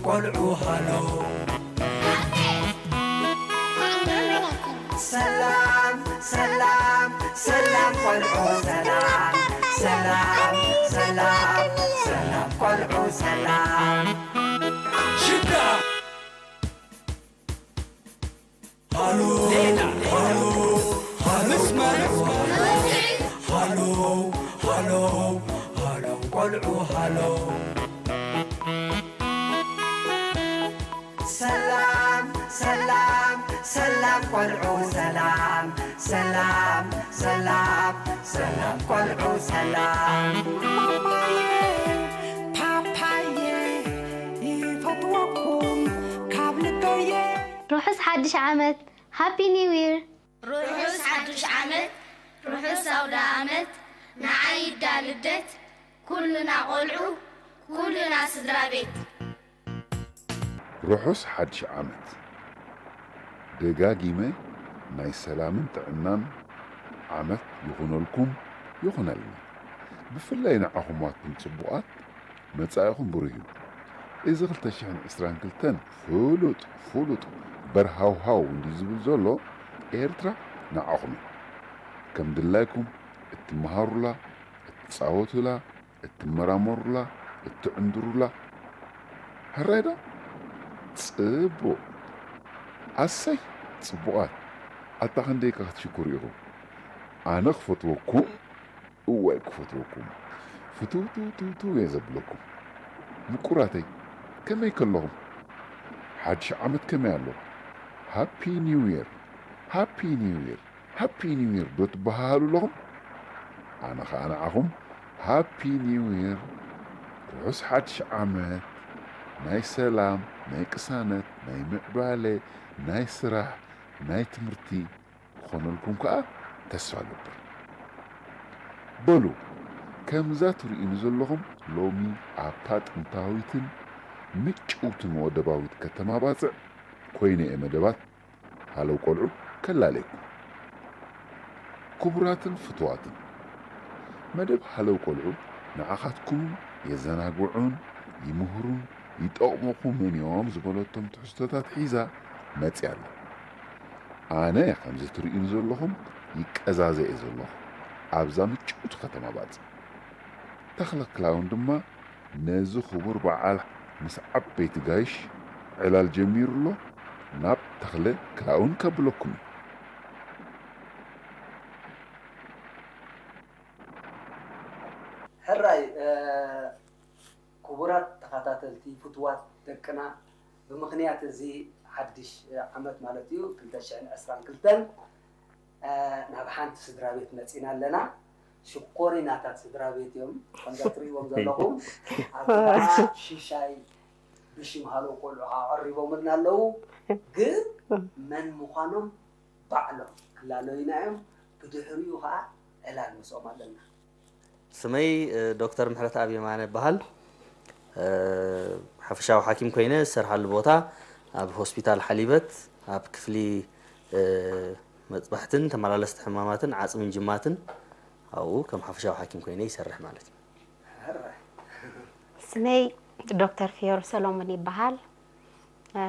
ቆልዑ ሃሎ ሰላም ሰላም ሰላም ቆልዑ ሰላም ሰላም ሰላም ሰላም ቆልዑ ሰላም ሽታ ሃሎ ሃሎ ሃሎ ሃሎ ሃሎ ሃሎ ቆልዑ ሃሎ ሰላም ሰላም ሰላም ቆልዑ ሰላም ሰላም ሰላም ሰላም ቆልዑ ሰላም ፓፓየ ይፈትወኩም ካብ ልበየ ርሑስ ሓድሽ ዓመት ሃፒ ኒው ይር ርሑስ ሓድሽ ዓመት ርሑስ ኣውደ ኣመት ንዓይ ይዳ ልደት ኩልና ቆልዑ ኩልና ስድራ ቤት ርሑስ ሓድሽ ዓመት ደጋጊመ ናይ ሰላምን ጥዕናን ዓመት ይኹነልኩም ይኹነልና። ብፍላይ ንዓኹም ኣቱም ጽቡቓት መጻኢኹም ብሩህ እዩ። እዚ ክልተ ሽሕን ዕስራን ክልተን ፍሉጥ ፍሉጥ በርሃውሃው እንዲ ዝብል ዘሎ ኤርትራ ንዓኹም እዩ። ከም ድላይኩም እትመሃሩላ፣ እትጻወቱላ፣ እትመራመሩላ፣ እትዕንድሩላ ሕራይ ዶ? ጽቡቕ። ኣሰይ ጽቡቓት። ኣታ ክንደይካ ክትሽኩሩ ኢኹም። ኣነ ክፈትወኩም እዋይ ክፈትወኩም ፍትውትውትውትው እየ ዘብለኩም ምቁራተይ ከመይ ከለኹም ሓድሽ ዓመት ከመይ ኣሎ ሃፒ ኒው የር ሃፒ ኒው የር ሃፒ ኒው የር ዶ ትበሃሃሉ ኣለኹም ኣነ ኸዓ ንዓኹም ሃፒ ኒው የር ርሑስ ሓድሽ ዓመት ናይ ሰላም ናይ ቅሳነት ናይ ምዕባለ ናይ ስራሕ ናይ ትምህርቲ ክኾነልኩም ከኣ ተስፋ እገብር። በሉ ከምዛ ትርእዩኒ ዘለኹም ሎሚ ኣብታ ጥንታዊትን ምጭውትን ወደባዊት ከተማ ባጽዕ ኮይነ እየ መደባት ሃለው ቆልዑ ከላለየኩም። ክቡራትን ፍቱዋትን መደብ ሃለው ቆልዑ ንዓኻትኩምን የዘናግዑን ይምህሩን ይጠቕሙኹምን እዮም ዝበለቶም ትሕዝቶታት ሒዛ መጺኣ ኣላ። ኣነ ከምዚ ትርእዩኒ ዘለኹም ይቀዛዘ እየ ዘለኹ ኣብዛ ምጭውቲ ከተማ ባጽዕ። ተኽለ ክላውን ድማ ነዚ ክቡር በዓል ምስ ዓበይቲ ጋይሽ ዕላል ጀሚሩ ኣሎ ናብ ተኽለ ክላውን ከብለኩም እዩ። ሕራይ ክቡራት ተኸታተልቲ ፍትዋት ደቅና ብምኽንያት እዚ ሓድሽ ዓመት ማለት እዩ ክልተ ሽሕን ዕስራን ክልተን ናብ ሓንቲ ስድራ ቤት መፂና ኣለና። ሽኮሪናታት ስድራ ቤት እዮም ከምዛ ትሪእዎም ዘለኹም። ኣብቲ ከዓ ሽሻይ ብሽም ሃለው ቆልዑ ከዓ ቀሪቦምልና ኣለዉ። ግን መን ምዃኖም ባዕሎም ክላለዩና እዮም። ብድሕሪኡ ከዓ ዕላል ምስኦም ኣለና። ስመይ ዶክተር ምሕረተኣብ የማነ እበሃል። ሓፈሻዊ ሓኪም ኮይነ ዝሰርሓሉ ቦታ ኣብ ሆስፒታል ሓሊበት ኣብ ክፍሊ መፅባሕትን ተመላለስቲ ሕማማትን ዓፅምን ጅማትን ኣብኡ ከም ሓፈሻዊ ሓኪም ኮይነ ይሰርሕ ማለት እዩ። ስመይ ዶክተር ፍዮሪ ሰሎሞን ይበሃል።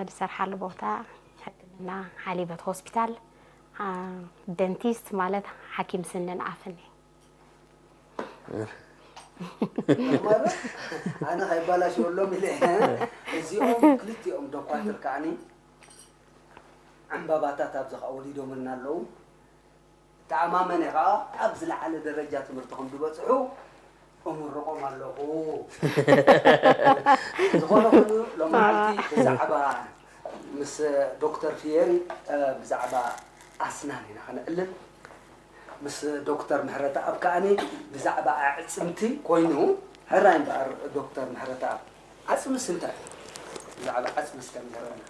ዝሰርሓሉ ቦታ ሕክምና ሓሊበት ሆስፒታል ደንቲስት ማለት ሓኪም ስንን ኣፍን እየ። ኣነ ከይባላሽወሎም ኢለ እዚኦም ክልቲኦም ዶኳትር ከዓኒ ዕምባባታት ኣብዚ ከዓ ወሊዶምልና ኣለዉ። ተኣማመነ ከዓ ኣብ ዝለዓለ ደረጃ ትምህርቲ ከም ዝበፅሑ እምርቖም ኣለኹ። ዝኾነ ኮይኑ ሎም መዓልቲ ብዛዕባ ምስ ዶክተር ፊየሪ ብዛዕባ ኣስናን ኢና ክነዕልል ምስ ዶክተር ምሕረተኣብ ከዓኒ ብዛዕባ ኣዕፅምቲ ኮይኑ ሕራይ እምበኣር ዶክተር ምሕረተኣብ ዓፅምስ እንታይ ብዛዕባ ዓፅምስ ከምህረና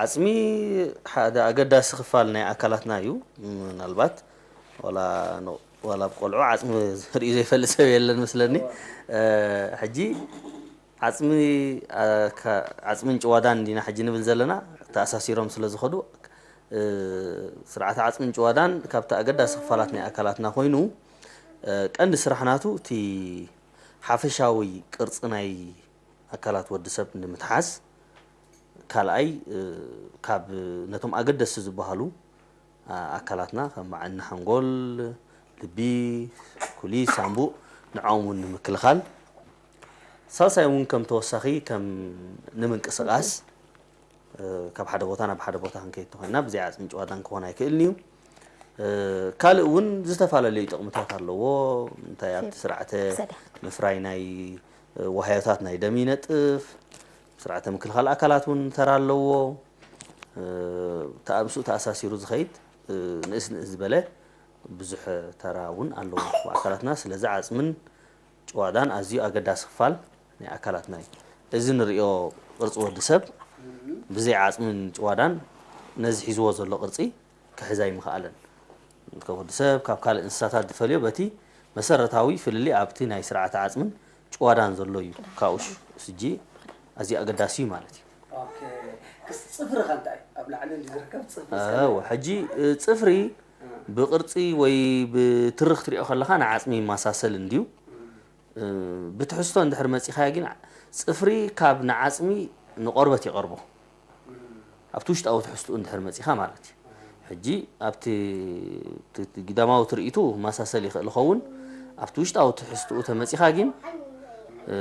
ዓፅሚ ሓደ ኣገዳሲ ክፋል ናይ ኣካላትና እዩ። ምናልባት ዋላ ብ ቆልዑ ዓፅሚ ርእዩ ዘይፈልጥ ሰብ የለን መስለኒ። ሕጂ ዓፅምን ጭዋዳን እንዲና ሕጂ ንብል ዘለና ተኣሳሲሮም ስለ ዝኸዱ ስርዓተ ዓፅምን ጭዋዳን ካብቲ ኣገዳሲ ክፋላት ናይ ኣካላትና ኮይኑ ቀንዲ ስራሕ ናቱ እቲ ሓፈሻዊ ቅርፂ ናይ ኣካላት ወዲ ሰብ ንምትሓዝ፣ ካልኣይ፣ እ፣ ካብ ነቶም ኣገደስቲ ዝበሃሉ፣ ኣ-፣ ኣካላትና ከም በዓል ሓንጎል፣ ልቢ፣ ኩሊ፣ ሳምቡእ፣ ንዖም እውን ንምክልኻል፣ ሳልሳይ እውን ከም ተወሳኺ ከም ንምንቅስቓስ፣ እ፣ ካብ ሓደ ቦታ ናብ ሓደ ቦታ ክንከይድ ተኾይና ብዘይ ዓጽምን ጭዋዳን ክኾን ኣይክእልን እዩ። እ፣ ካልእ እውን ዝተፈላለዩ ጥቕምታት ኣለዎ። እንታይ ኣብቲ ስርዓተ ምፍራይ ናይ፣ እ፣ ዋህዮታት ናይ ደም ይነጥፍ። ስርዓተ ምክልኻል ኣካላት እውን ተራ ኣለዎ። እ፣ ተኣ-፣ ምስኡ ተኣሳሲሩ ዝኸይድ፣ እ፣ ንእስ ንእስ ዝበለ ብዙሕ ተራ እውን ኣለዎ ኣብ ኣካላትና። ስለዚ ዓጽምን ጭዋዳን ኣዝዩ ኣገዳሲ ክፋል ናይ ኣካላትና እዩ። እዚ ንርእዮ ቅርጺ ወዲ ሰብ ብዘይ ዓጽምን ጭዋዳን ነዚ ሒዝዎ ዘሎ ቅርጺ ክሕዝ ኣይምኽኣለን። ካብ ወዲ ሰብ ካብ ካልእ እንስሳታት ዝፈልዮ በቲ መሰረታዊ ፍልልይ ኣብቲ ናይ ስርዓተ ዓጽምን ጭዋዳን ዘሎ እዩ። ካብኡ ሽ-፣ ስጂ ኣዝዩ ኣገዳሲ እዩ ማለት እዩ። ኦኬ። ክስ-፣ ጽፍሪ ከ እንታይ ኣብ ላዕሊ እንዲ ዝርከብ ጽፍሪ እስከ እወ፣ ሕጂ፣ እ፣ ጽፍሪ እ። ብቕርጺ ወይ ብትሪ ክትሪኦ ከለኻ ንዓጽሚ ይመሳሰል እንድዩ። እ፣ ብትሕዝቶ እንድሕር መጺኻዮ ግን ጽፍሪ ካብ ንዓጽሚ ንቆርበት ይቐርቦ። ኣብቲ ውሽጣዊ ትሕዝትኡ እንድሕር መጺኻ ማለት እዩ። ሕጂ ኣብቲ፣ እቲ፣ እቲ ግዳማዊ ትርኢቱ መሳሰል ይኽእል ይኸውን። ኣብቲ ውሽጣዊ ትሕዝትኡ ተመጺኻ ግን፣ እ፣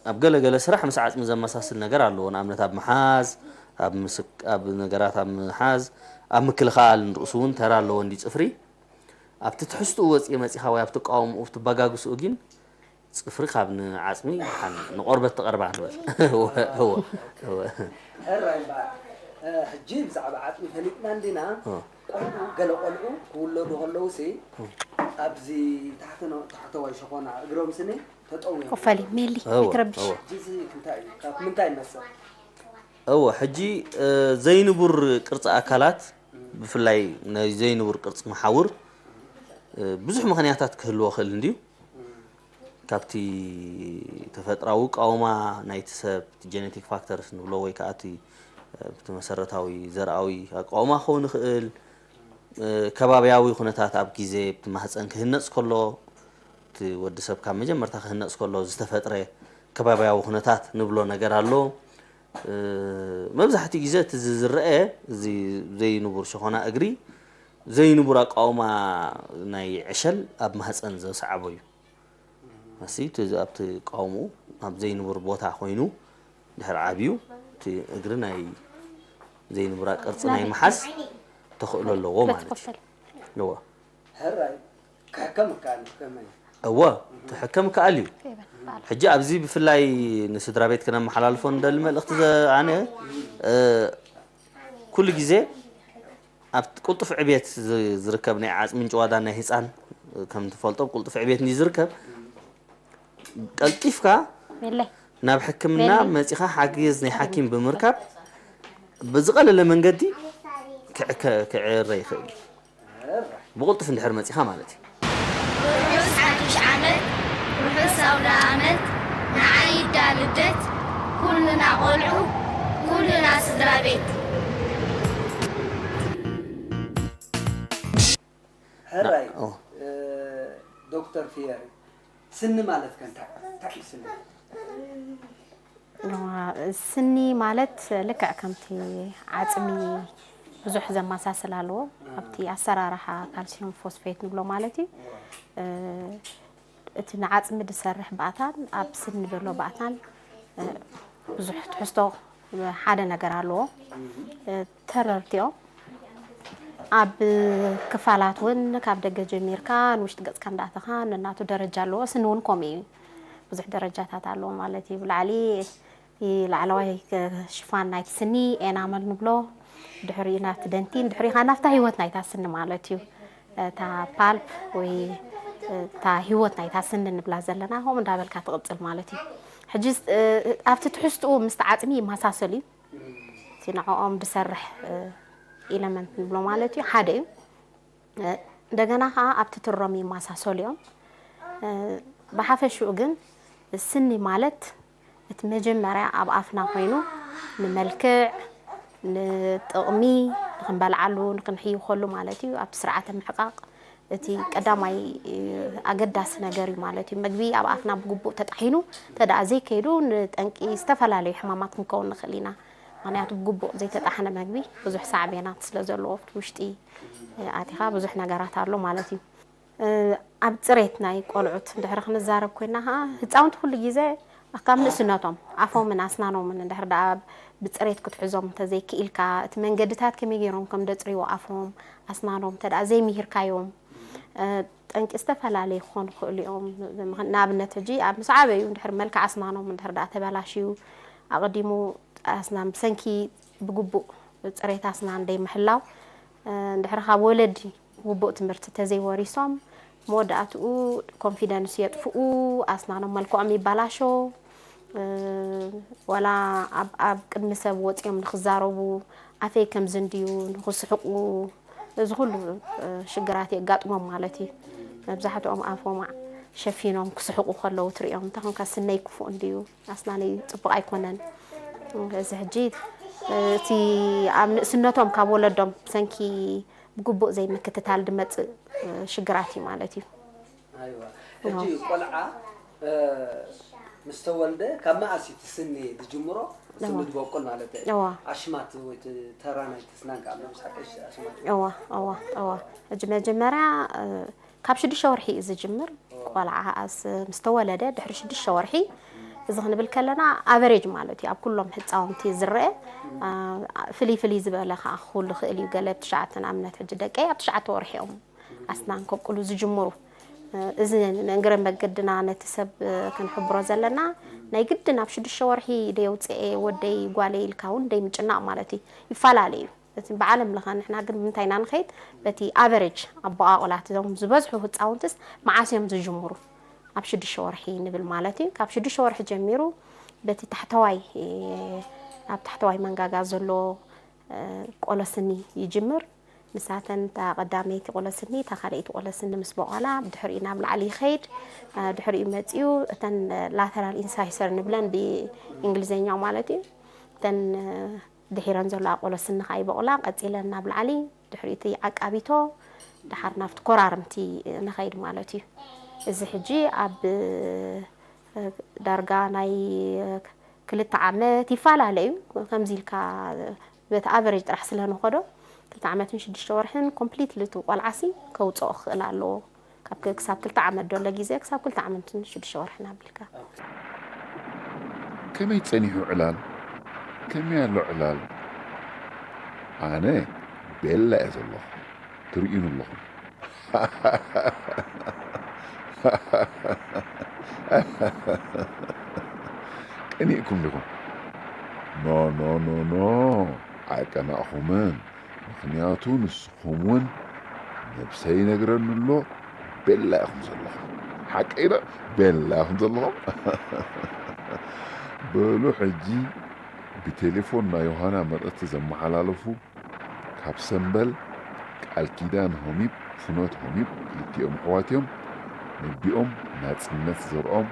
ኣብ ገለ ገለ ስራሕ ምስ ዓጽሚ ዘመሳስል ነገር ኣለዎ። ንኣብነት ኣብ ምሓዝ፣ ኣብ ምስክ-፣ ኣብ ነገራት ኣብ ምሓዝ፣ ኣብ ምክልኻል ንርእሱ እውን ተራ ኣለዎ እንዲ ጽፍሪ። ኣብቲ ትሕዝትኡ ወጽየ መጺኻ ወይ ኣብ ትቃወምኡ፣ ትበጋግስኡ ግን ጽፍሪ ካብ ንዓጽሚ ሓን ንቆርበት ትቐርባ ንበል። እወ፣ እወ፣ እወ። ሕራይ እምበኣር፣ እ፣ ሕጂ ብዛዕባ ዓጽሚ ፈሊጥና እንዲና። እ። ቆልዑ፣ ገለ ቆልዑ ክውለዱ ከለውሲ ኣብዚ ታሕተ-፣ ታሕተዋይ ሸኾና እግሮም ስኒ ተጠውዮም። ኮፈሊ፣ ሜሊ፣ እወ፣ ኣይትረብሽ። እወ። ሕጂ እዚ እንታይ እዩ? ካብ ምንታይ ይመጽእ? እወ፣ ሕጂ፣ እ፣ ዘይንቡር ቅርጺ ኣካላት፣ ብፍላይ ናይ ዘይንቡር ቅርጺ መሓውር፣ እ፣ ብዙሕ ምኽንያታት ክህልዎ ክእል እንድዩ። ካብቲ ተፈጥራዊ ኣቃውማ ናይቲ ሰብ፣ እቲ ጀነቲክ ፋክተርስ ንብሎ፣ ወይ ከኣ እቲ፣ እ፣ እቲ መሰረታዊ ዘርኣዊ ኣቃውማ ክኸውን ይኽእል። እ፣ ከባብያዊ ኩነታት፣ ኣብ ግዜ እቲ ማህጸን ክህነጽ ከሎ፣ እቲ ወዲ ሰብ ካብ መጀመርታ ክህነጽ ከሎ ዝተፈጥረ ከባብያዊ ኩነታት ንብሎ ነገር ኣሎ። እ፣ መብዛሕትኡ ግዜ እቲ ዝ-፣ ዝረአ፣ እዚ ዘይንቡር ሸኾና እግሪ፣ ዘይንቡር ኣቃውማ ናይ ዕሸል ኣብ ማህጸን ዘስዓቦ እዩ። እዚ እቲ፣ ኣብቲ ቃውምኡ ኣብ ዘይንቡር ቦታ ኮይኑ ድሕሪ ዓብዩ፣ እቲ እግሪ ናይ ዘይንቡራ ቅርጺ ናይ ምሓዝ ተኽእሎ ኣለዎ ማለት እዩ። እወ። ሕራይ፣ ክሕከም ይከኣል እዩ፣ ከመይ? እወ፣ ክሕከም ይከኣል እዩ። ሕጂ ኣብዚ ብፍላይ ንስድራ ቤት ክነመሓላልፎ ንደሊ መልእኽቲ ዘ-፣ ኣነ፣ እ፣ ኩሉ ግዜ ኣብ ቅልጡፍ ዕብየት ዝ-፣ ዝርከብ ናይ ዓጽምን ጭዋዳን ናይ ህጻን፣ ከም ትፈልጦ፣ ቅልጡፍ ዕብየት እንዲ ዝርከብ፣ ቀልጢፍካ ሜለይ። ናብ ሕክምና ሜለይ። መጺኻ ሓገዝ ናይ ሓኪም ብምርካብ፣ ብዝቐለለ መንገዲ ክዕ-፣ ከ-፣ ክዕረ ይኽእል እዩ። ብቕልጡፍ እንድሕር መጺኻ ማለት እዩ። ርሑስ ሓድሽ ዓመት፣ ርሑስ ኣውደ ኣመት፣ ንዓይ ይዳ ልደት፣ ኩልና ቆልዑ፣ ኩልና ስድራ ቤት። ሕራይ፣ ኦ። እ፣ ዶክተር ፊየሪ፣ ስኒ ማለት ከ እንታይ? እንታይ እዩ ስኒ? ስኒ ማለት ልክዕ ከምቲ ዓጽሚ ብዙሕ ዘመሳስል ኣለዎ። ኣብቲ ኣሰራርሓ ካልሲዩም ፎስፌት ንብሎ ማለት እዩ። እ፣ እቲ ንዓጽሚ ዝሰርሕ ባእታን ኣብ ስኒ ዘሎ ባእታን፣ እ፣ ብዙሕ ትሕዝቶ ሓደ ነገር ኣለዎ። እ፣ ተረርቲኦም ኣብ ክፋላት እውን ካብ ደገ ጀሚርካ ንውሽጢ ገጽካ እንዳኣተኻ ነናቱ ደረጃ ኣለዎ። ስኒ እውን ከምኡ እዩ። ብዙሕ ደረጃታት ኣለዎ ማለት እዩ። ብላዕሊ እቲ ላዕለዋይ ሽፋን ናይቲ ስኒ ኤናመል ንብሎ፣ ድሕሪኡ ናብቲ ደንቲን፣ ድሕሪኡ ኸዓ ናብታ ህይወት ናይታ ስኒ ማለት እዩ። እታ ፓልፕ ወይ እታ ህይወት ናይታ ስኒ ንብላ ዘለና፣ ከምኡ እንዳበልካ ትቕጽል ማለት እዩ። ሕጂ፣ እ፣ ኣብቲ ትሕዝትኡ ምስቲ ዓጽሚ ይመሳሰል እዩ። እቲ ንዕኦም ዝሰርሕ፣ እ፣ ኤለመንት ንብሎ ማለት እዩ፣ ሓደ እዩ። እ፣ እንደገና ኸዓ ኣብቲ ትሮም ይመሳሰሉ እዮም። እ፣ ብሓፈሽኡ ግን ስኒ ማለት እቲ መጀመርያ ኣብ ኣፍና ኮይኑ ንመልክዕ፣ ንጥቕሚ፣ ንኽንበልዓሉ፣ ንኽንሕይኸሉ ማለት እዩ። ኣብቲ ስርዓተ ምሕቃቕ እቲ ቀዳማይ ኣገዳሲ ነገር እዩ ማለት እዩ። መግቢ ኣብ ኣፍና ብግቡእ ተጣሒኑ እንተ ደኣ ዘይከይዱ ንጠንቂ ዝተፈላለዩ ሕማማት ክንከውን ንኽእል ኢና። ምኽንያቱ ብግቡእ ዘይተጣሕነ መግቢ ብዙሕ ሳዕቤናት ስለ ዘለዎ ኣብቲ ውሽጢ ኣቲኻ ብዙሕ ነገራት ኣሎ ማለት እዩ። ኣብ ጽሬት ናይ ቆልዑት እንድሕሪ ክንዛረብ ኮይና ኸዓ ህፃውንቲ ኩሉ ግዜ ካብ ንእስነቶም ኣፎምን ኣስናኖምን እንድሕር ደኣ ብጽሬት ክትሕዞም እንተዘይክኢልካ እቲ መንገድታት ከመይ ገይሮም ከም ደጽርዎ ኣፎም ኣስናኖም እንተ ደኣ ዘይምሂርካዮም ጠንቂ ዝተፈላለዩ ክኾኑ ይኽእሉ እዮም። ንኣብነት ሕጂ ኣብ ምስ ዓበዩ እንድሕር መልክዕ ኣስናኖም እንድሕር ደኣ ተበላሽዩ ኣቐዲሙ ኣስናን ብሰንኪ ብግቡእ ጽሬት ኣስናን ደይምሕላው እንድሕር ካብ ወለዲ ግቡእ ትምህርቲ ተዘይወሪሶም መወዳእትኡ ኮንፊደንስ የጥፍኡ፣ ኣስናኖም መልክዖም ይባላሾ፣ ዋላ ኣብ ቅድሚ ሰብ ወፂኦም ንክዛረቡ ኣፈይ ከምዚ እንድዩ ንክስሕቁ እዚ ኩሉ ሽግራት የጋጥሞም ማለት እዩ። መብዛሕትኦም ኣፎም ሸፊኖም ክስሕቁ ከለዉ ትሪኦም እንተኾንካ ስነይ ክፉእ እንድዩ ኣስናነይ ፅቡቅ ኣይኮነን። እዚ ሕጂ እቲ ኣብ ንእስነቶም ካብ ወለዶም ብሰንኪ ብግቡእ ዘይምክትታል ድመፅእ ሽግራት እዩ ማለት እዩ። ሕጂ ቆልዓ ምስ ተወልደ ካብ መኣስ እቲ ስኒ ዝጅምሮ? ስኒ ዝበቁል ማለት እዩ። ኣሽማት ወይ ተራ ናይ ተስናን ካብ ምስ ሓቀሽ ኣሽማት እዋ እዋ እዋ ሕጂ መጀመርያ ካብ ሽዱሽተ ወርሒ እዩ ዝጅምር። ቆልዓ ኣስ ምስ ተወለደ ድሕሪ ሽዱሽተ ወርሒ እዚ ክንብል ከለና ኣቨሬጅ ማለት እዩ። ኣብ ኩሎም ህፃውንቲ ዝረአ ፍልይ ፍልይ ዝበለ ከዓ ክህሉ ይኽእል እዩ። ገለ ትሽዓተ ንኣብነት ሕጂ ደቀይ ኣብ ትሽዓተ ወርሒ እዮም ኣስናን ከብቁሉ ዝጅምሩ። እዚ ንእግረ መገድና ነቲ ሰብ ክንሕብሮ ዘለና ናይ ግድን ኣብ ሽዱሽተ ወርሒ ደየውፅኤ ወደይ ጓለይ ኢልካ እውን ደይምጭናቕ ማለት እዩ። ይፈላለ እዩ። እቲ ብዓለም ለኸ ንሕና ግን ብምንታይ ኢና ንኸይድ? በቲ ኣቨሬጅ ኣቦቓቑላት እዞም ዝበዝሑ ህፃውንትስ መዓስ እዮም ዝጅምሩ? ኣብ ሽዱሽተ ወርሒ ንብል ማለት እዩ። ካብ ሽዱሽተ ወርሒ ጀሚሩ በቲ ታሕተዋይ ኣብ ታሕተዋይ መንጋጋ ዘሎ ቆሎ ስኒ ይጅምር። ንሳተን እታ ቀዳመይቲ ቆሎ ስኒ እታ ካልኣይቲ ቆሎ ስኒ ምስ በቆላ ብድሕሪኡ ናብ ላዕሊ ይኸይድ። ድሕሪኡ መፂኡ እተን ላተራል ኢንሳይሰር ንብለን ብእንግሊዝኛ ማለት እዩ። እተን ድሒረን ዘሎ ኣቆሎ ስኒ ከዓ ይበቑላ። ቀፂለን ናብ ላዕሊ ድሕሪኡ እቲ ዓቃቢቶ ደሓር ናብቲ ኮራርምቲ ንኸይድ ማለት እዩ። እዚ ሕጂ ኣብ ዳርጋ ናይ ክልተ ዓመት ይፈላለ እዩ። ከምዚ ኢልካ በቲ ኣቨሬጅ ጥራሕ ስለ ንኸዶ ክልተ ዓመትን ሽዱሽተ ወርሕን ኮምፕሊትሊ እቲ ቆልዓሲ ከውፅኦ ክኽእል ኣለዎ። ካብ ክሳብ ክልተ ዓመት ደሎ ግዜ ክሳብ ክልተ ዓመትን ሽዱሽተ ወርሕን ኣቢልካ። ከመይ ጸኒሑ ዕላል? ከመይ ኣሎ ዕላል? ኣነ ቤላ እየ ዘለኹ። ትርእዩኒ ኣለኹም። ቀኒእኩም ዲኹም? ኖ ኖ ኖ ኖ ኣይቀናእኹምን። ምኽንያቱ ንስኹም እውን ነብሰይ ይነግረኒ ኣሎ ቤላ ኢኹም ዘለኹም። ሓቀይ ዶ? ቤላ ኢኹም ዘለኹም። በሉ ሕጂ ብቴሌፎን ናይ ዮሃና መልእኽቲ ዘመሓላለፉ ካብ ሰምበል ቃል ኪዳን ሆሚብ ፍኖት ሆሚብ ክልቲኦም ኣሕዋት እዮም። ነዲኦም ናጽነት ዘርኦም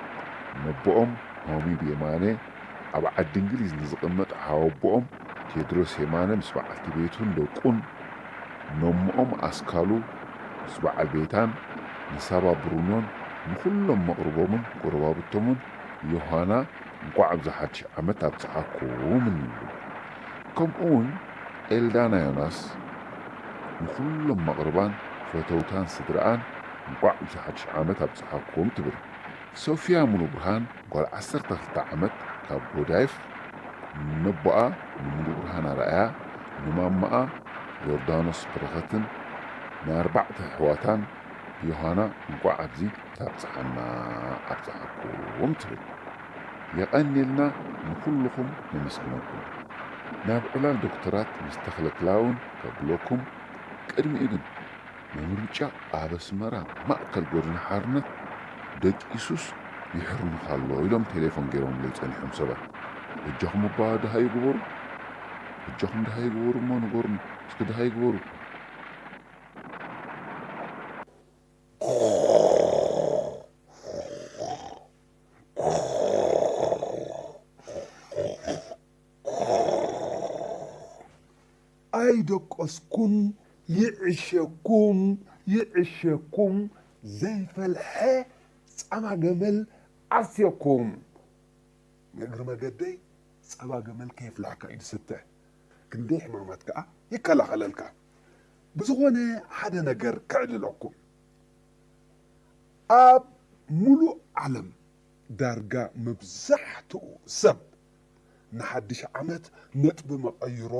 ነቦኦም ሆሚብ የማነ ኣብ ዓዲ እንግሊዝ ንዝቕመጥ ሓወቦኦም ቴድሮስ የማነ ምስ በዓልቲ ቤቱን ደቁን ነሞኦም ኣስካሉ ምስ በዓል ቤታን ንሳባ ብሩኖን ንኹሎም መቕርቦምን ጎረባብቶምን ዮሃና እንቋዕ ኣብዚ ሓድሽ ዓመት ኣብጽሓኩም እንብሉ። ከምኡ እውን ኤልዳና ዮናስ ንኹሎም መቕርባን ፈተውታን ስድርኣን እንቋዕ ኣብዚ ሓድሽ ዓመት ኣብጽሓኩም ትብል። ሶፍያ ሙሉብርሃን ጓል ዓሰርተ ክልተ ዓመት ካብ ጎዳይፍ ነቦኣ ንሙሉብርሃን ኣርኣያ ንማማኣ ዮርዳኖስ በረኸትን ንኣርባዕተ ኣሕዋታን ዮሃና እንቋዕ ኣብዚ ኣብጽሓና ኣብጽሓኩም ትብል። የቐንየልና ንኹልኹም ነመስግነኩም። ናብ ዕላል ዶክተራት ምስ ተኽለ ክላውን ከብለኩም ቅድሚኡ ግን መምህር ብጫ ኣብ ኣስመራ ማእከል ጎደና ሓርነት ደቂሱስ ይሕርምኻ ኣሎ ኢሎም ቴሌፎን ገይሮምለይ ጸኒሖም ሰባት። በጃኹም እባ ደሃዩ ግበሩ፣ በጃኹም ደሃዩ ግበሩ እሞ ንገሩኒ እስኪ ደሃዩ ግበሩ። ኣይደቀስኩን ይዕሸኩም ይዕሸኩም ዘይፈልሐ ጻባ ገመል ዓስየኩም። ንእግሪ መገደይ ጸባ ገመል ከየፍላሕካ እዩ ዝስተ። ክንደይ ሕማማት ከኣ ይከላኸለልካ። ብዝኾነ ሓደ ነገር ከዕልለኩም። ኣብ ሙሉእ ዓለም ዳርጋ መብዛሕትኡ ሰብ ንሓድሽ ዓመት ነጥቢ መቐይሮ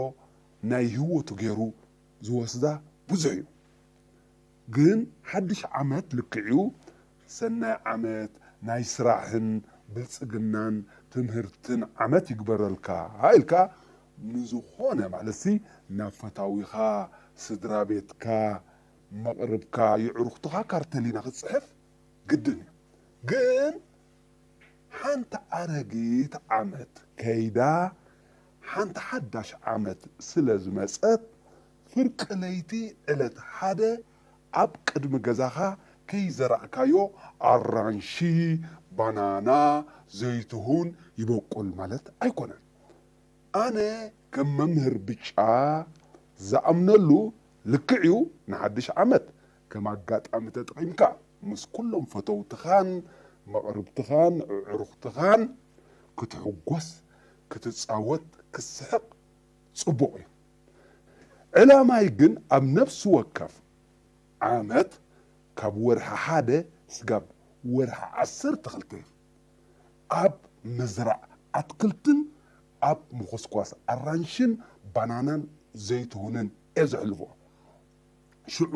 ናይ ህይወቱ ገይሩ ዝወስዳ ብዙሕ እዩ። ግን ሓድሽ ዓመት ልክዕዩ ሰናይ ዓመት ናይ ስራሕን ብልጽግናን ትምህርትን ዓመት ይግበረልካ ኢልካ ንዝኾነ ማለትሲ ናብ ፈታዊኻ፣ ስድራ ቤትካ፣ መቕርብካ፣ የዕሩኽትኻ ካርተሊና ክትጽሕፍ ግድን እዩ። ግን ሓንቲ ኣረጊት ዓመት ከይዳ ሓንቲ ሓዳሽ ዓመት ስለ ዝመጸት ፍርቂ ለይቲ ዕለት ሓደ ኣብ ቅድሚ ገዛኻ ከይዘራእካዮ ኣራንሺ፣ ባናና፣ ዘይትሁን ይበቁል ማለት ኣይኮነን። ኣነ ከም መምህር ብጫ ዝኣምነሉ ልክዕ እዩ። ንሓድሽ ዓመት ከም ኣጋጣሚ ተጠቒምካ ምስ ኩሎም ፈተውትኻን መቕርብትኻን ኣዕሩኽትኻን ክትሕጎስ፣ ክትጻወት፣ ክትስሕቕ ጽቡቕ እዩ። ዕላማይ ግን ኣብ ነፍሲ ወከፍ ዓመት ካብ ወርሒ ሓደ ስጋብ ወርሒ ዓሰርተ ክልተ ኣብ ምዝራእ ኣትክልትን ኣብ ምኹስኳስ ኣራንሽን ባናናን ዘይትሁንን እየ ዘሕልፎ። ሽዑ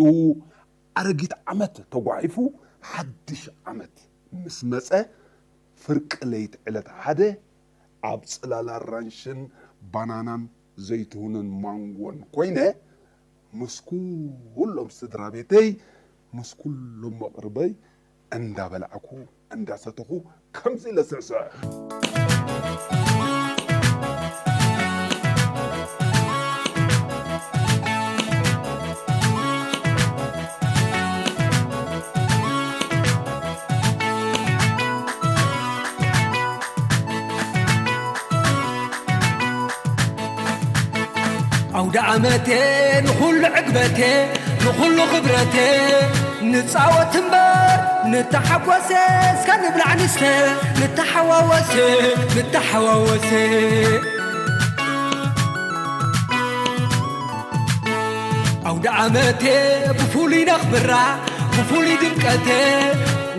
ኣረጊት ዓመት ተጓሒፉ ሓድሽ ዓመት ምስ መጸ ፍርቂ ለይቲ ዕለት ሓደ ኣብ ጽላል ኣራንሽን ባናናን ዘይትሁንን ማንጎን ኮይነ ምስ ኩሎም ስድራ ቤተይ ምስ ኩሎም መቕርበይ እንዳበላዕኩ እንዳሰተኹ ከምዚ ኢለ ስዕስዕ። ኣውደ ዓመቴ ንኹሉ ዕግበቴ ንኹሉ ክብረቴ ንጻወት እምበር ንተሓጎሰ እስከ ንብላዕ ንስተ ንተሓዋወሰ ንተሓዋወሰ ኣውደ ዓመቴ ብፍሉይ ነኽብራ ብፍሉይ ድምቀቴ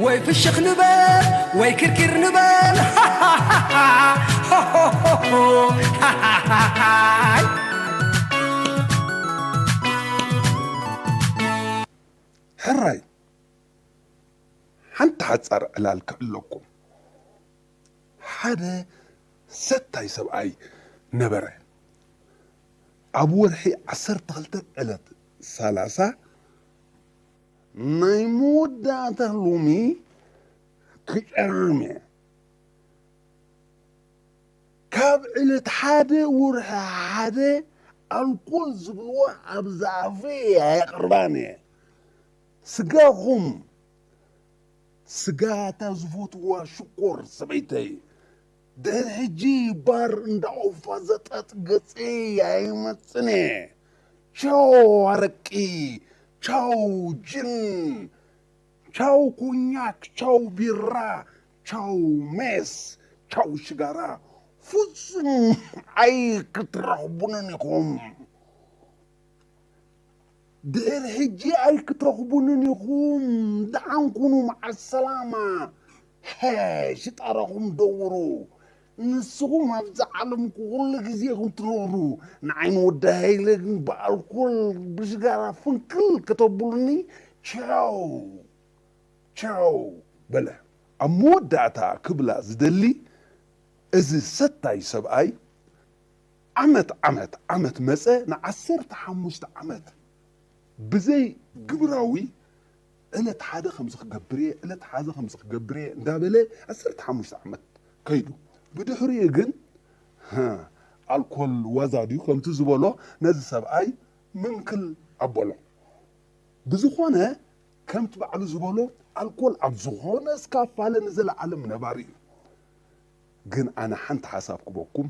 ወይ ፍሽኽ ንበል ወይ ክርኪር ንበል። ሕራይ ሓንቲ ሓጻር ዕላል ክዕለኩም። ሓደ ሰታይ ሰብኣይ ነበረ። ኣብ ወርሒ ዓሰርተ ክልተ ዕለት ሰላሳ ናይ መወዳእታ ሎሚ ክጨርም እየ። ካብ ዕለት ሓደ ወርሒ ሓደ ኣልኮል ዝብልዎ ኣብ ኣፈይ ኣየቕርባን እየ። ስጋኹም ስጋ እታ ዝፈትዋ ሽኮር ሰበይተይ ድሕሪ ሕጂ ባር እንዳቆፋዘጠት ገጸይ ኣይመጽን እየ። ቻው ኣረቂ፣ ቻው ጅን፣ ቻው ኮኛክ፣ ቻው ቢራ፣ ቻው ሜስ፣ ቻው ሽጋራ ፍጹም ኣይክትረኽቡንን ኢኹም። ድሕሪ ሕጂ ኣይክትረኽቡንን ኢኹም። ደሓን ኩኑ፣ መዓሰላማ። ሐ፣ ሽጣራኹም ደውሩ። ንስኹም ኣብዚ ዓለም ኩሉ ግዜ ኢኹም ትነብሩ። ንዓይ ንወዲ ሃይለ ግን ብኣልኮል ብሽጋራ ፍንክል ከተብሉኒ፣ ቻው ቻው በለ። ኣብ መወዳእታ ክብላ ዝደሊ፣ እዚ ሰታይ ሰብኣይ ዓመት ዓመት ዓመት መጸ ንዓሰርተ ሓሙሽተ ዓመት ብዘይ ግብራዊ ዕለት ሓደ ከምዚ ክገብር እየ፣ ዕለት ሓደ ከምዚ ክገብር እየ እንዳበለ ዓሰርተ ሓሙሽተ ዓመት ከይዱ። ብድሕሪኡ ግን፣ ሃ፣ ኣልኮል ዋዛ ድዩ ከምቲ ዝበሎ ነዚ ሰብኣይ ምንክል ኣበሎ። ብዝኾነ ከምቲ ባዕሉ ዝበሎ ኣልኮል ኣብ ዝኾነ ስካፋለ ንዘለዓለም ነባሪ እዩ። ግን ኣነ ሓንቲ ሓሳብ ክበኩም፣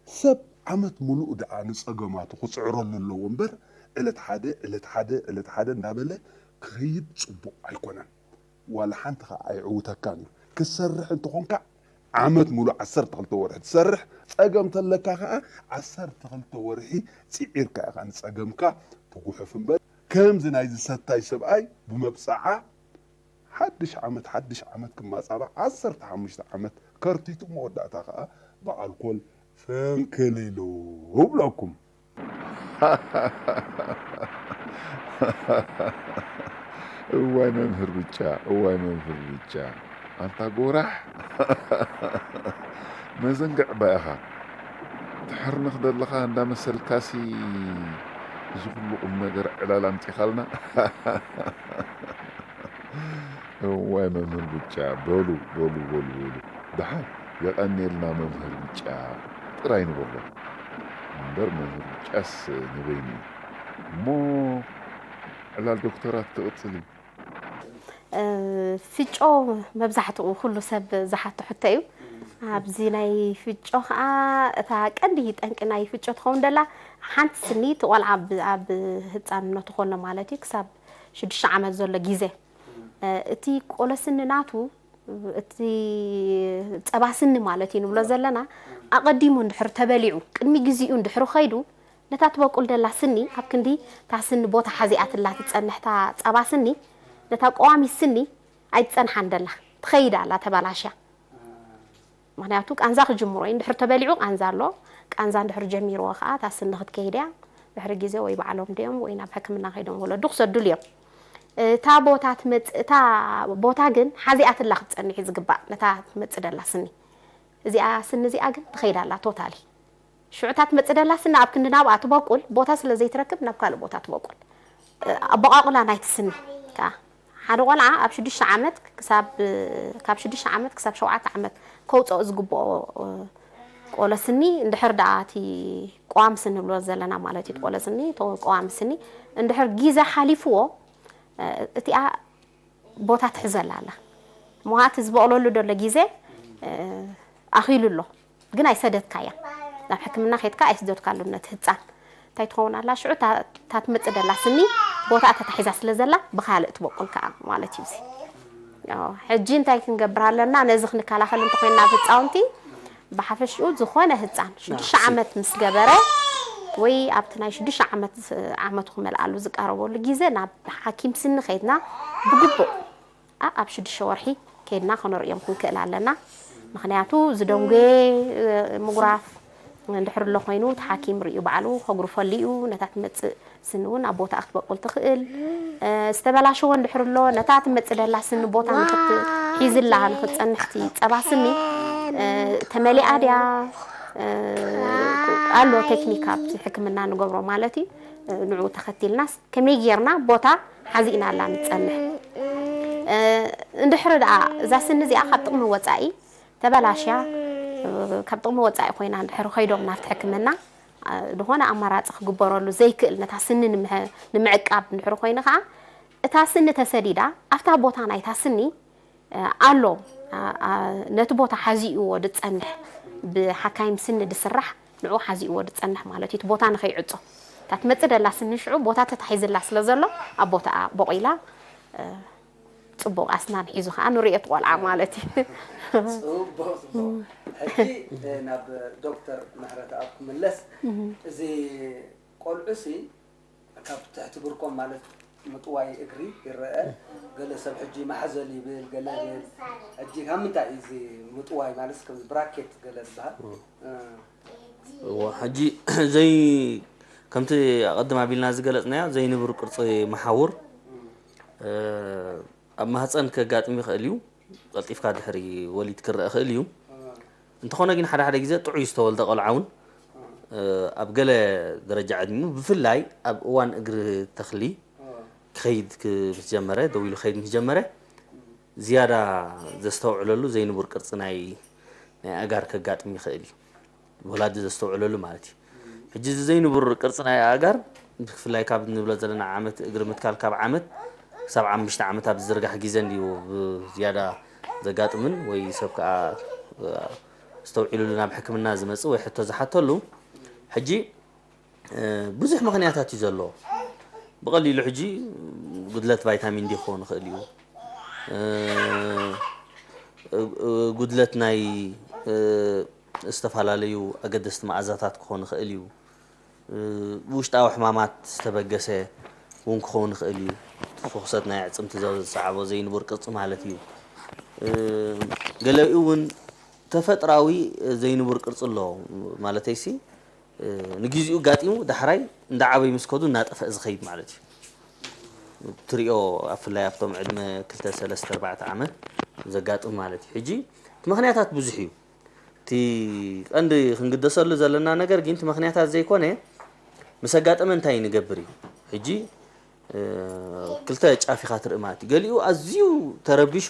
ሰብ ዓመት ሙሉእ ደኣ ንጸገማቱ ክጽዕረሉ ኣለዎ እምበር፣ ዕለት ሓደ፣ ዕለት ሓደ፣ ዕለት ሓደ እንዳበለ ክኸይድ ጽቡቕ ኣይኮነን። ዋላ ሓንቲ ኸኣ ኣይዕውተካን እዩ። ክትሰርሕ እንተኾንካ ዓመት ሙሉእ ዓሰርተ ክልተ ወርሒ ትሰርሕ፣ ጸገም ተለካ ኸኣ ዓሰርተ ክልተ ወርሒ ጽዒርካ ኢኻ ንጸገምካ ትጉሕፍ እምበር፣ ከምዚ ናይዚ ሰታይ ሰብኣይ ብመብጽዓ ሓድሽ ዓመት፣ ሓድሽ ዓመት ክማጻባዕ ዓሰርተ ሓሙሽተ ዓመት ከርቲቱ መወዳእታ ኸኣ ብኣልኮል ፍንክል ኢሉ እብለኩም። እዋይ መምህር ብጫ፣ እዋይ መምህር ብጫ፣ ኣንታ ጎራሕ። መዘንግዕ እባ ኢኻ። ትሕርንኽ ዘለኻ እንዳመሰልካሲ፣ እዚ ኩሉ ቁም ነገር ዕላል ኣምጺኻልና። እዋይ መምህር ብጫ፣ በሉ፣ በሉ፣ በሉ፣ በሉ። ደሓን፣ የቐንየልና መምህር ብጫ ጥራይ ንበሎ። እምበር መምህር ብጫስ ንበይኑ እዩ። እሞ ዕላል ዶክተራት ክቕጽል እዩ። እ፣ ፍጮ መብዛሕትኡ ኩሉ ሰብ ዝሓቶ ሕቶ እዩ። ኣብዚ ናይ ፍጮ ኸኣ እታ ቀንዲ ጠንቂ ናይ ፍጮ ትኸውን ደላ ሓንቲ ስኒ እቲ ቆልዓ ኣብ፣ ኣብ ህጻንነቱ ከሎ ማለት እዩ ክሳብ ሽዱሽተ ዓመት ዘሎ ግዜ፣ እ፣ እቲ ቆሎ ስኒ ናቱ እቲ ጸባ ስኒ ማለት እዩ ንብሎ ዘለና ኣቐዲሙ እንድሕር ተበሊዑ ቅድሚ ግዜኡ እንድሕር ኸይዱ ነታ ትበቁል ደላ ስኒ ኣብ ክንዲ እታ ስኒ ቦታ ሓዚኣትላ ትጸንሕ እታ ጸባ ስኒ ነታ ቀዋሚት ስኒ ኣይትጸንሓን ደላ ትኸይድ ኣላ ተበላሽያ። ምኽንያቱ ቃንዛ ክጅምሮ እዩ። እንድሕር ተበሊዑ ቃንዛ ኣሎ። ቃንዛ እንድሕር ጀሚርዎ ኸዓ እታ ስኒ ክትከይድ እያ። ድሕሪ ግዜ ወይ ባዕሎም ድዮም ወይ ናብ ሕክምና ከይዶም ወለዱ ክሰዱሉ እዮም። እታ ቦታ ትመጽእ፣ እታ ቦታ ግን ሓዚኣትላ ክትጸንሕ እዩ ዝግባእ፣ ነታ ትመጽእ ደላ ስኒ። እዚኣ ስኒ እዚኣ ግን ትኸይድ ኣላ ቶታሊ። ሽዑ እታ ትመጽእ ደላ ስኒ ኣብ ክንዲ ናብኣ ትበቁል፣ ቦታ ስለ ዘይትረክብ ናብ ካልእ ቦታ ትበቁል። እ፣ ኣበቋቑላ ናይቲ ስኒ ከኣ ሓደ ቆልዓ ኣብ ሽዱሽተ ዓመት ክሳብ፣ ካብ ሽዱሽተ ዓመት ክሳብ ሸውዓተ ዓመት ከውጽኦ ዝግብኦ፣ እ፣ ቆሎ ስኒ እንድሕር ደኣ እቲ ቀዋሚ ስኒ ንብሎ ዘለና ማለት እዩ። እቲ ቆሎ ስኒ፣ እቲ ቀዋሚ ስኒ እንድሕር ግዜ ሓሊፍዎ፣ እ፣ እቲኣ ቦታ ትሕዘላ ኣላ። እሞ እቲ ዝበቕለሉ ዘሎ ግዜ፣ እ፣ ኣኺሉ ኣሎ። ግን ኣይሰደድካያ። ናብ ሕክምና ከይድካ ኣይስደድካሉን ነቲ ህጻን። እንታይ ትኸውን ኣላ? ሽዑ እታ፣ እታ ትመጽእ ደላ ስኒ ቦታኣ ተታሒዛ ስለ ዘላ ብኻልእ ትበቁል ከኣ ማለት እዩ እዚ። ያው፣ ሕጂ እንታይ ክንገብር ኣለና? ነዚ ክንከላኸል እንተኾይንና ኣብ ህጻውንቲ፣ ብሓፈሽኡ ዝኾነ ህጻን ሽዱሽተ ዓመት ምስ ገበረ ወይ ኣብቲ ናይ ሽዱሽተ ዓመት ዓመቱ ክመልኣሉ ዝቃረበሉ ግዜ ናብ ሓኪም ስኒ ከይድና ብግቡእ ኣ-፣ ኣብ ሽዱሽተ ወርሒ ከይድና ከነርእዮም ክንክእል ኣለና። ምኽንያቱ ዝደንጎየ፣ እ፣ ምጉራፍ እንድሕር ኣሎ ኮይኑ፣ እቲ ሓኪም ርእዩ ባዕሉ ከጉርፈሉ እዩ። ነታ ትመጽእ ስኒ እውን ኣብ ቦታኣ ክትበቁል ትኽእል። እ፣ ዝተበላሸወ እንድሕር ኣሎ፣ ነታ ትመጽእ ደላ ስኒ ቦታ ንኽትሒዝላ፣ ንኽትጸንሕ እቲ ጸባ ስኒ፣ እ፣ ተመሊኣ ድያ፣ እ፣ ኣሎ ቴክኒክ ኣብቲ ሕክምና ንገብሮ ማለት እዩ። እ፣ ንዕኡ ተኸቲልናስ ከመይ ጌርና ቦታ ሓዚእናላ ንጸንሕ። እ፣ እንድሕሪ ደኣ እዛ ስኒ እዚኣ ካብ ጥቕሚ ወጻኢ ተበላሽያ፣ እ፣ ካብ ጥቕሚ ወጻኢ ኮይና እንድሕሪ ከይዶም ናብቲ ሕክምና፣ እ፣ ዝኾነ ኣማራጺ ክግበረሉ ዘይክእል ነታ ስኒ ንምሐ-፣ ንምዕቃብ እንድሕሪ ኮይኑ ከኣ እታ ስኒ ተሰዲዳ ኣብታ ቦታ ናይታ ስኒ እ፣ ኣሎ። ኣ-፣ ኣ-፣ ነቲ ቦታ ሓዚእዎ ዝጸንሕ፣ ብሓካይም ስኒ ዝስራሕ፣ ንዕኡ ሓዚእዎ ዝጸንሕ ማለት እዩ። እቲ ቦታ ንኸይዕጾ። እታ ትመጽእ ደላ ስኒ ሽዑ ቦታ ተታሒዝላ ስለ ዘሎ፣ ኣብ ቦታኣ ቦቒላ፣ እ፣ ጽቡቕ ኣስናን ሒዙ ኸኣ ንርእዮ እቲ ቆልዓ ማለት እዩ። ጽቡቕ፣ ጽቡቕ። ሕጂ፣ እ፣ ናብ ዶክተር ምሕረተኣብ ክምለስ። እዚ ቆልዑሲ ካብ ትሕቲ ብርኮም ማለት ምጥዋይ እግሪ ይረአ። ገለ ሰብ ሕጂ ማሕዘል ይብል፣ ገለ ይብል። ሕጂ ካብ ምንታይ እዩ እዚ ምጥዋይ ማለት ከም ብራኬት ገለ ዝበሃል? እ። እዋ፣ ሕጂ ዘይ-፣ ከምቲ ኣቐድም ኣቢልና ዝገለጽናዮ ዘይንቡር ቅርጺ መሓውር፣ እ፣ ኣብ ማህጸን ከጋጥም ይኽእል እዩ። ቀልጢፍካ ድሕሪ ወሊድ ክረአ ይኽእል እዩ። እንተኾነ ግን ሓደ ሓደ ግዜ ጥዑይ ዝተወልደ ቆልዓ እውን፣ እ፣ ኣብ ገለ ደረጃ ዕድሚኡ፣ ብፍላይ ኣብ እዋን እግሪ ተኽሊ ክኸይድ ክ-፣ ምስ ጀመረ፣ ደው ኢሉ ክኸይድ ምስ ጀመረ፣ ዝያዳ ዘስተውዕለሉ ዘይንቡር ቅርጺ ናይ፣ ናይ ኣእጋር ከጋጥም ይኽእል እዩ። ወላዲ ዘስተውዕለሉ ማለት እዩ። ሕጂ እዚ ዘይንቡር ቅርጺ ናይ ኣእጋር ብፍላይ ካብ ንብሎ ዘለና ዓመት እግሪ ምትካል ካብ ዓመት ክሳብ ሓሙሽተ ዓመት ኣብ ዝዝርጋሕ ግዜ እንድዩ ብዝያዳ ዘጋጥምን ወይ ሰብ ከኣ፣ እ፣ ኣስተውዒሉሉ ናብ ሕክምና ዝመጽእ ወይ ሕቶ ዝሓተሉ። ሕጂ፣ እ፣ ብዙሕ ምኽንያታት እዩ ዘለዎ። ብቐሊሉ ሕጂ ጉድለት ቫይታሚን ዲ ክኸውን ይኽእል እዩ። እ፣ እ፣ ጉድለት ናይ፣ እ፣ ዝተፈላለዩ ኣገደስቲ መኣዛታት ክኾን ይኽእል እዩ። እ፣ ውሽጣዊ ሕማማት ዝተበገሰ እውን ክኸውን ይኽእል እዩ። ፍኹሰት ናይ ኣዕፅምቲ ዘ-፣ ዝሰዓቦ ዘይንቡር ቅርፂ ማለት እዩ። እ፣ ገለኡ እውን ተፈጥራዊ ዘይንቡር ቅርፂ ኣሎ። ማለተይሲ፣ እ፣ ንግዚኡ ኣጋጢሙ ዳሕራይ እንዳዓበዩ ምስ ከዱ እናጠፍአ ዝኸይድ ማለት እዩ። ትሪኦ፣ ብፍላይ ኣብቶም ዕድመ ክልተ፣ ሰለስተ፣ ኣርባዕተ ዓመት ዘጋጥም ማለት እዩ። ሕጂ እቲ ምኽንያታት ብዙሕ እዩ። እቲ ቀንዲ ክንግደሰሉ ዘለና ነገር ግን እቲ ምኽንያታት ዘይኮነ፣ ምስ ኣጋጠመ እንታይ ንገብር እዩ። ሕጂ፣ እ፣ ክልተ ጫፍ ኢኻ ትርኢ ማለት እዩ። ገሊኡ ኣዝዩ ተረቢሹ፣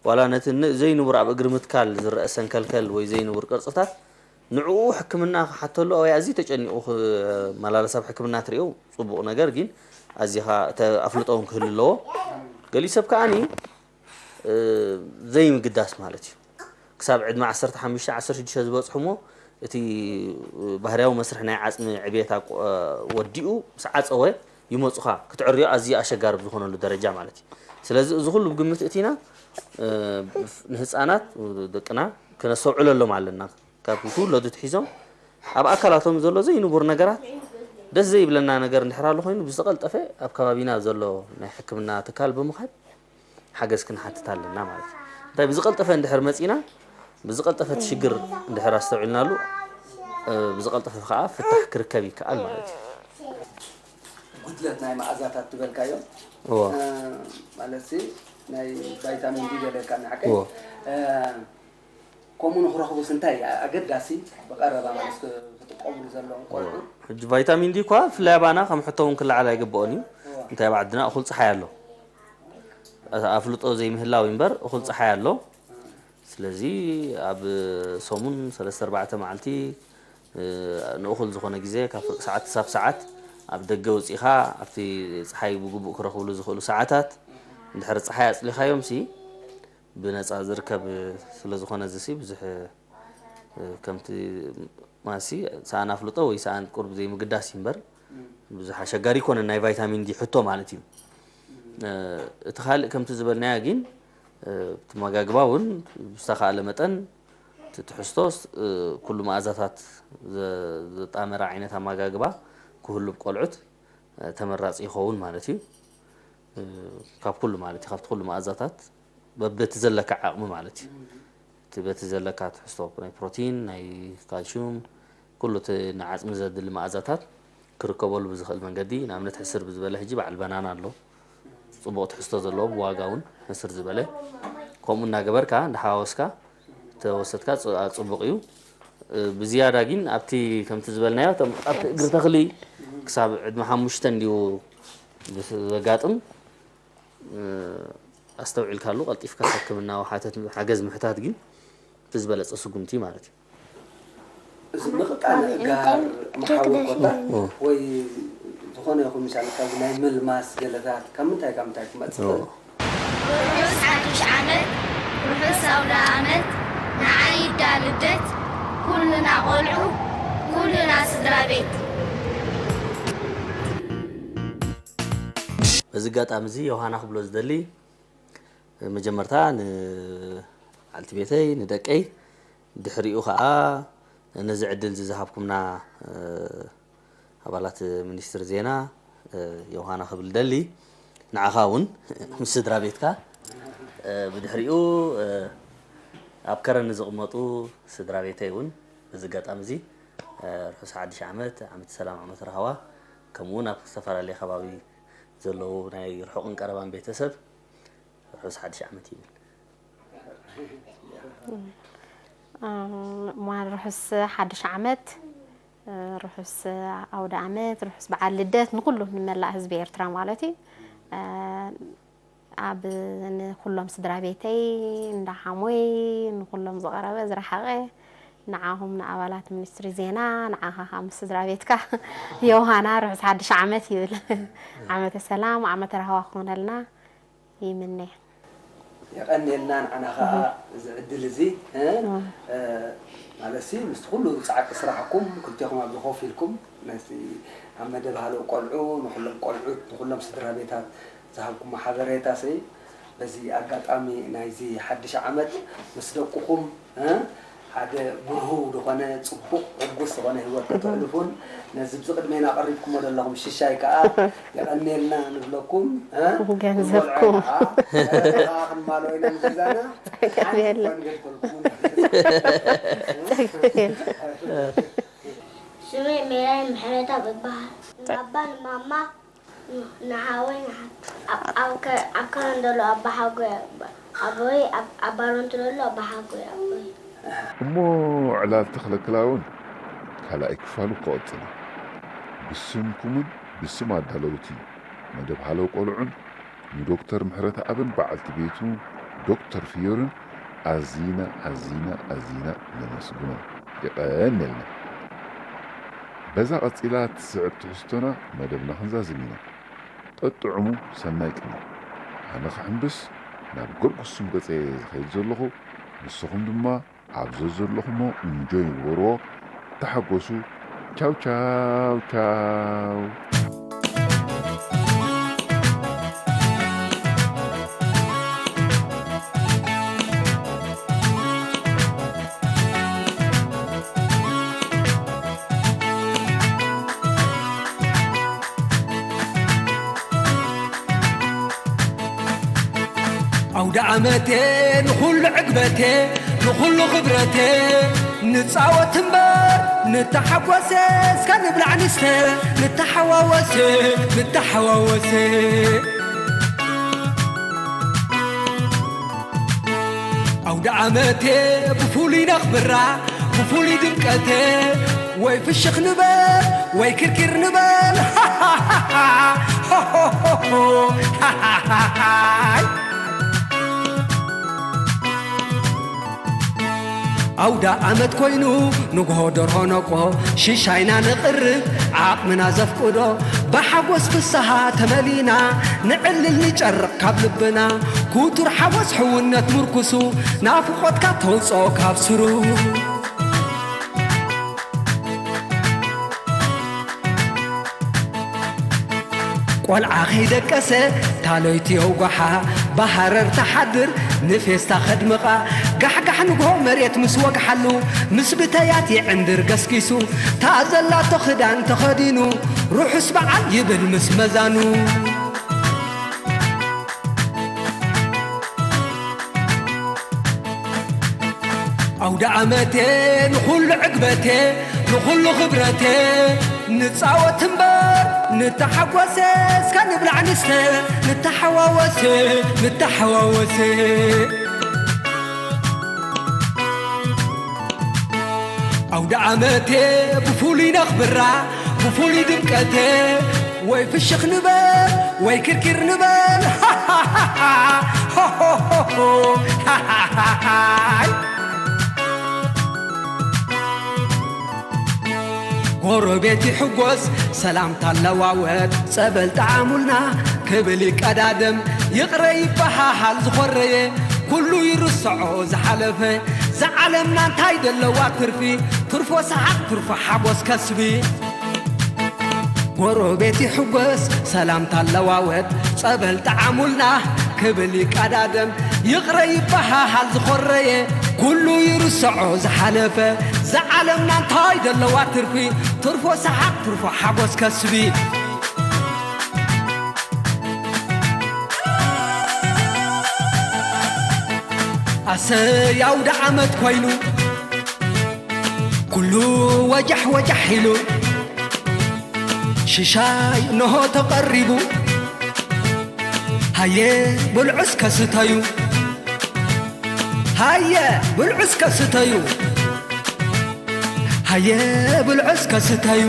ዋላ ነቲ ን-፣ ዘይንቡር ኣብ እግሪ ምትካል ዝረአ ሰንከልከል ወይ ዘይንቡር ቅርጽታት፣ ንዕኡ ሕክምና ክሓተሉ ወይ ኣዝዩ ተጨኒቑ ክመላለስ ኣብ ሕክምና ትርእዮ፣ ጽቡቕ ነገር ግን ኣዚኻ ተ-፣ ኣፍልጦ እውን ክህሉ ኣለዎ። ገሊኡ ሰብ ከኣኒ፣ እ፣ ዘይምግዳስ ማለት እዩ። ክሳብ ዕድመ ዓሰርተ ሓሙሽተ፣ ዓሰርተ ሽዱሽተ ዝበጽሑ እሞ እቲ ባህርያዊ መስርሕ ናይ ዓጽሚ ዕብየት ኣቆ-፣ ወዲኡ ምስ ዓጸወ ይመጹኻ፣ ክትዕርዮ ኣዝዩ ኣሸጋሪ ብዝኾነሉ ደረጃ ማለት እዩ። ስለዚ እዚ ኩሉ ብግምት እቲና፣ እ፣ ንህጻናት ደቅና ከነስተውዕለሎም ኣለና። ካብ ክውለዱ ትሒዞም ኣብ ኣካላቶም ዘሎ ዘይንቡር ነገራት፣ ደስ ዘይብለና ነገር እንድሕር ኣሎ ኮይኑ ብዝተቐልጠፈ ኣብ ከባቢና ዘሎ ናይ ሕክምና ትካል ብምኻድ ሓገዝ ክንሓትት ኣለና ማለት እዩ። እንታይ ብዝቐልጠፈ እንድሕር መጺና፣ ብዝቐልጠፈ እቲ ሽግር እንድሕር ኣስተውዒልናሉ፣ እ፣ ብዝቐልጠፈ ከዓ ፍታሕ ክርከብ ይከኣል ማለት እዩ። ጉድለት ናይ መኣዛታት ትበልካዮ፣ እዎ። እ፣ ማለት ሲ ናይ ቫይታሚን ዲ ገለ ኢልካ ንሓቀይ እዎ። እ፣ ከምኡ ንክረኽቡስ እንታይ ኣገዳሲ ብቐረባ ማለት ክጥቀሙሉ ዘለዎም ቆልዑ? ሕጂ ቫይታሚን ዲ እኳ ብፍላይ ኣባና ከም ሕቶ እውን ክለዓል ኣይግብኦን እዩ። እንታይ ኣብ ዓድና እኹል ፀሓይ ኣሎ። ኣፍልጦ ዘይምህላው እምበር እኹል ፀሓይ ኣሎ። ስለዚ ኣብ ሰሙን ሰለስተ ኣርባዕተ መዓልቲ፣ እ፣ ንእኹል ዝኾነ ግዜ ካብ ፍርቂ ሰዓት ክሳብ ሰዓት ኣብ ደገ ወፂኻ ኣብቲ ፀሓይ ብግቡእ ክረኽብሉ ዝኽእሉ ሰዓታት እንድሕር ፀሓይ ኣፅሊኻዮም ሲ ብነፃ ዝርከብ ስለ ዝኾነ እዚ ሲ ብዙሕ፣ እ፣ ከምቲ ማሲ ሰኣን ኣፍልጦ ወይ ሰኣን ቁርብ ዘይምግዳስ እዩ እምበር ብዙሕ ኣሸጋሪ ኣይኮነን ናይ ቫይታሚን ዲ ሕቶ ማለት እዩ። እ፣ እቲ ካልእ ከምቲ ዝበልናዮ ግን፣ እ፣ እቲ መጋግባ እውን ብዝተኻእለ መጠን እቲ ትሕዝቶ፣ እ፣ ኩሉ መኣዛታት ዘ-፣ ዘጣመረ ዓይነት ኣመጋግባ ክህሉ ብቆልዑት፣ እ፣ ተመራፂ ይኸውን ማለት እዩ። እ፣ ካብ ኩሉ ማለት እዩ፣ ካብቲ ኩሉ መኣዛታት በበቲ ዘለካ ዓቕሚ ማለት እዩ። እቲ በቲ ዘለካ ትሕዝቶ ናይ ፕሮቲን፣ ናይ ካልሽዩም፣ ኩሉ እቲ ንዓጽሚ ዘድሊ መኣዛታት ክርከበሉ ብዝኽእል መንገዲ፣ ንኣብነት ሕስር ብዝበለ ሕጂ በዓል በናና ኣሎ፣ ጽቡቕ ትሕዝቶ ዘለዎ ብዋጋ እውን ሕስር ዝበለ፣ ከምኡ እናገበርካ እንዳሓዋወስካ ተወሰድካ ጽ-፣ ኣ-፣ ጽቡቕ እዩ። እ፣ ብዝያዳ ግን ኣብቲ ከምቲ ዝበልናዮ እቶም ኣብቲ እግሪ ተኽሊ ክሳብ ዕድመ ሓሙሽተ እንድዩ ዘጋጥም። ኣስተውዒልካሉ ቀልጢፍካ ሕክምናዊ ሓተት ሓገዝ ምሕታት ግን እቲ ዝበለጸ ስጉምቲ ማለት እዩ። እዚ ምቕጣን እጋር ምሓዊ ኮታ ወይ ዝኾነ ይኹን ምሳሌ ካብ ናይ ምልማስ ገለታት ካብ ምንታይ ካብ ምንታይ ክመጽእ ይኽእል? ርሑስ ሓድሽ ዓመት፣ ርሑስ ኣውደ ኣመት፣ ንዓይ ይዳ ልደት፣ ኩልና ቆልዑ፣ ኩልና ስድራ ቤት። በዚ ኣጋጣሚ እዚ ዮሃና ክብሎ ዝደሊ መጀመርታ ንዓልቲ ቤተይ ንደቀይ ድሕሪኡ ከዓ ነዚ ዕድል እዚ ዝሃብኩምና ኣባላት ሚኒስትሪ ዜና ዮሃና ክብል ደሊ ንዓኻ እውን ምስ ስድራ ቤትካ ብድሕሪኡ ኣብ ከረን ንዝቕመጡ ስድራ ቤተይ እውን በዚ ኣጋጣሚ እዚ ርሑስ ሓድሽ ዓመት ዓመት ሰላም ዓመት ራህዋ ከምኡ እውን ኣብ ዝተፈላለየ ከባቢ ዘለዉ ናይ ርሑቕን ቀረባን ቤተሰብ ርሑስ ሓድሽ ዓመት ይብል። እማ ርሑስ ሓድሽ ዓመት፣ ርሑስ ኣውደ ዓመት፣ ርሑስ በዓል ልደት ንኩሉ ንመላእ ህዝቢ ኤርትራ ማለት እዩ። ኣብ ንኩሎም ስድራ ቤተይ እንዳ ሓሞይ ንኩሎም ዝቐረበ ዝረሓቐ ንዓኹም ንኣባላት ሚኒስትሪ ዜና ንዓኻ ምስ ስድራ ቤትካ ዮሃና ርሑስ ሓድሽ ዓመት ይብል። ዓመተ ሰላም ዓመተ ራህዋ ክኾነልና ይምነ። የቐንየልና ንዓና ኸዓ እዚ ዕድል እዚ፣ እ፣ እ፣ ማለት ሲ ምስቲ ኩሉ ጻዕቂ ስራሕኩም ክልቴኹም ኣብዚ ኮፍ ኢልኩም ነቲ ኣብ መደብ ሃለው ቆልዑ ንኹሎም ቆልዑት ንኹሎም ስድራ ቤታት ዝሃብኩሞ ሓበሬታ ሲ በዚ ኣጋጣሚ ናይዚ ሓድሽ ዓመት ምስ ደቅኹም፣ እ፣ ሓደ ብርህው ዝኾነ ጽቡቕ ሕጉስ ዝኾነ ህይወት ከተሕልፉን ነዚ ብዚ ቅድሜና ቀሪብኩሞ ዘለኹም ሽሻይ ከኣ የቐንየልና ንብለኩም፣ እ፣ ገንዘብኩም። ንቆልዑ ከኣ፣ እ፣ ከኣ ክንማልኦ ኢና ንገዛና። ጸገም የለን። ሓንቲ ጓንገድ በልኩም። ጸገም የለን። ስመይ ሜራይ ምሕረተኣብ እበሃል። ንኣባ ንማማ ንሓወይ ንሓ-፣ ኣብ፣ ኣብ ከ-፣ ኣብ ከረን ዘሎ ኣባሓጎይ ኣባ-፣ ኣቦይ፣ ኣብ፣ ኣብ ባሮንቱ ዘሎ ኣባሓጎይ ኣቦይ። እሞ ዕላል ተኽለክላውን ካልኣይ ክፋሉ ክቕጽል እዩ። ብስምኩምን ብስም ኣዳለውቲ መደብ ሃለው ቆልዑን ንዶክተር ምሕረተኣብን በዓልቲ ቤቱ ዶክተር ፍዮርን ኣዚና፣ ኣዚና፣ ኣዚና ነመስግኖም። የቐንየልና። በዛ ቀጺላ እትስዕብ ትሕዝቶና መደብና ክንዛዝም ኢና። ጠጥዕሙ ሰናይ ቅነ። ኣነ ክሕምብስ ናብ ገርጉሱም ገጸ እየ ዝኸይድ ዘለኹ፣ ንስኹም ድማ ኣብ ዘዘለኹሞ እንጆይ ግበርዎ፣ ተሓጎሱ። ቻው ቻው ቻው። ኣውደ ዓመቴ ንኹሉ ዕግበቴ ንኹሉ ክብረቴ ንጻወት እምበር ንተሓጎሰ እስከ ንብላዕ ንስተ ንተሓዋወሰ ንተሓዋወሰ። ኣውደ ዓመቴ ብፍሉይ ነኽብራ ብፍሉይ ድምቀቴ ወይ ፍሽኽ ንበል ወይ ክርኪር ንበል። ኣውደ ዓመት ኮይኑ ንግሆ ደርሆ ነቆ ሽሻይና ንቕርብ ዓቕምና ዘፍቅዶ ብሓጎስ ፍስሃ ተመሊና ንዕልል ንጨርቕ ካብ ልብና ክቱር ሓጎስ ሕውነት ምርኩሱ ናፍቖትካ ተውፅኦ ካብ ስሩ። ቆልዓ ከይደቀሰ ታሎይቲ የውጓሓ ብሃረር ተሓድር ንፌስታ ከድምቓ ጋሕጋሕ ንግሆ መሬት ምስ ወግሓሉ ምስ ብተያት ይዕንድር ገስጊሱ ታዘላቶ ክዳን ተኸዲኑ ርሑስ በዓል ይብል ምስ መዛኑ። ኣውደ ዓመቴ ንኹሉ ዕግበቴ ንኹሉ ክብረቴ ንጻወት እምበር ንተሓጎሰ እስከ ንብላዕ ንስተ ንተሓዋወሰ ንተሓዋወሰ። ኣውደ ዓመቴ ብፍሉይ ነኽብራ ብፍሉይ ድምቀቴ ወይ ፍሽኽ ንበል ወይ ክርኪር ንበል። ጎረቤት ይሕጎስ ሰላምታ ኣለዋወጥ ጸበል ጠዓሙልና ክብል ይቀዳደም ይቕረ ይበሃሃል ዝኾረየ ኩሉ ይርስዖ ዝሓለፈ ዝዓለምና እንታይ ደለዋ ትርፊ ትርፎ ሰሓቕ ትርፎ ሓጎስ ከስቢ። ጎረቤት ይሕጎስ ሰላምታ ኣለዋወጥ ጸበል ጠዓሙልና ክብል ይቀዳደም ይቕረ ይበሃሃል ዝኾረየ ኩሉ ይርስዖ ዝሓለፈ ዝዓለምና እንታይ ደለዋ ትርፊ ትርፎ ሰሓቕ ትርፎ ሓጎስ ከስቢ። ኣሰይ ኣውደ ዓመት ኮይኑ ኩሉ ወጃሕ ወጃሕ ኢሉ ሽሻይ እንሆ ተቐሪቡ ሃየ ብልዑ እስከ ስተዩ ሃየ ብልዑ እስከ ስተዩ ሃየ ብልዑ እስከ ስተዩ።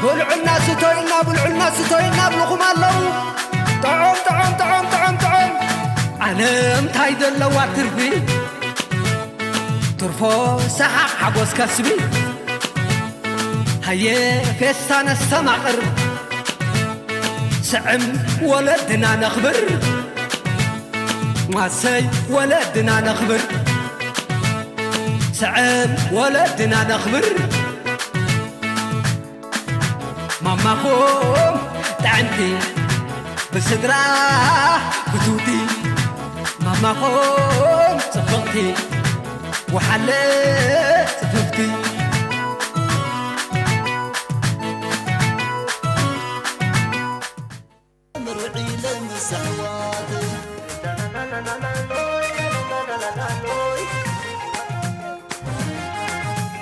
ብልዑልና ስቶይልና ብልዑልና ስቶይልና ብልኹም ኣለዉ። ጥዑም ጥዑም ጥዑም ጥዑም ጥዑም ዓለም እንታይ ዘለዋ ትርፊ ትርፎ ሰሓቕ ሓጎስ ከስቢ ሃየ ፌስታ ነስተማቕር ስዕም ወለድና ነኽብር። ማሰይ ወለድና ነኽብር፣ ስዕም ወለድና ነኽብር። ማማኹም ጥዕምቲ፣ ብስድራ ፍትውቲ። ማማኹም ጽብቕቲ፣ ወሓለ ጽፍፍቲ። ምርዒ ለምስሕዋት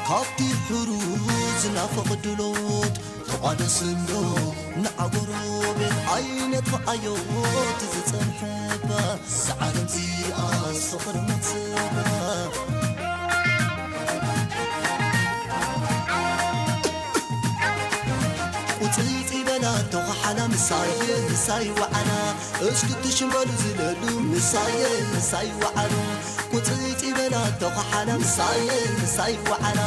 ካብቲ ሕሩዝ ናፍቕ ድሎት ተቋደስ እንዶ ንዓጎሮ ቤት ኣይነጥፍኣዮ እቲ ዝጸንሐ እባ እዛ ዓለም እዚኣስ ፍቕሪ መትስባ ቁጽይጽ ይበላ ተኸሓላ ምሳየ ምሳይ ወዓላ እስክትሽምበሉ ዝለሉ ምሳየ ምሳይ ወዓሉ ቁጽይጽ ይበላ ተኸሓላ ምሳየ ምሳይ ወዓላ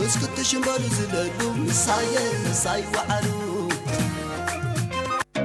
እስክትሽምበሉ ዝለሉ ምሳየ ምሳይ ወዓሉ